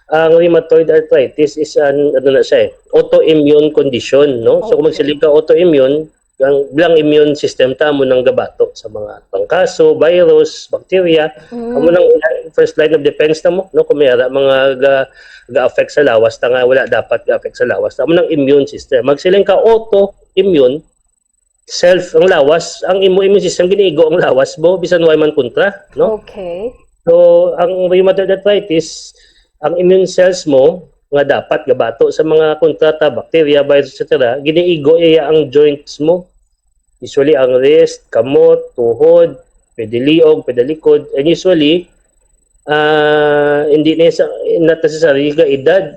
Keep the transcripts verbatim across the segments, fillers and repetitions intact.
Ang rheumatoid arthritis is an, ano na siya eh, autoimmune condition, no? So kung Okay. magsiling ka autoimmune, ang bilang immune system ta mo nang gabato sa mga trangkaso, virus, bacteria. Amo Mm. nang first line of defense na mo, no? Kung may ara mga ga, ga-affect sa lawas ta nga wala dapat ga-affect sa lawas ta, amo nang immune system. Magsiling ka autoimmune, self ang lawas, ang imo immune system giniigo ang lawas mo bisan way man kontra, no? Okay. So, ang rheumatoid arthritis, ang immune cells mo nga dapat gabato sa mga kontra ta, bacteria, virus, et cetera, giniigo iya ang joints mo. Usually ang wrist, kamot, tuhod, pwede liog, pwede likod. And usually, ah, hindi na sa, not necessarily ka edad,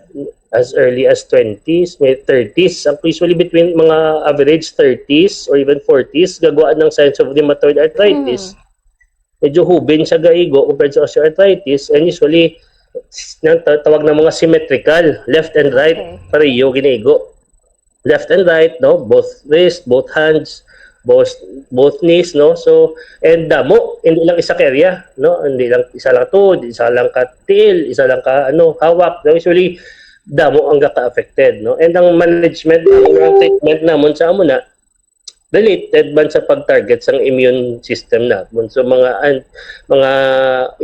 as early as twenties, may thirties. Ang usually between mga average thirties or even forties, gagawa ng signs of rheumatoid arthritis. Hmm. Medyo hubin siya gaigo compared sa osteoarthritis. And usually, s-, nang ta-, tawag na mga symmetrical, left and right, Okay. pareho giniigo. Left and right, no? Both wrist, both hands, both both knees, no? So, and damo, hindi lang isa ka area, no? Hindi lang isa lang tuhod, isa lang ka tiil, isa lang ka, ano, hawak. No? Usually, damo ang ka-affected, no? And ang management, ang treatment namon sa amo na, related man sa pag-target sang immune system namon. So, mga an-, mga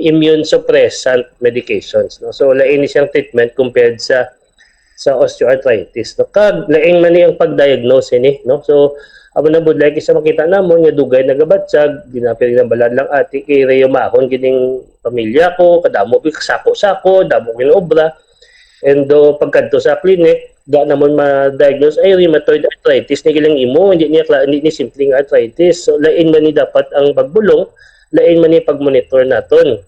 immune suppressant medications, no? So, lain ni siyang treatment compared sa sa osteoarthritis, no? Kag lain man ni ang pag-diagnose ini, no? So, amo na budlay kisa makita namon nga dugay nagabatsag, di na pwede nabalad lang ati kay rayumahon gining pamilya ko, kadamo bi kasako-sako, damo ginobra. And do pagkadto sa clinic, da namon ma-diagnose ay rheumatoid arthritis ni gilang imo, hindi niya kla-, hindi ni simpleng arthritis. So, lain man ni dapat ang pagbulong, lain man ni pag-monitor naton.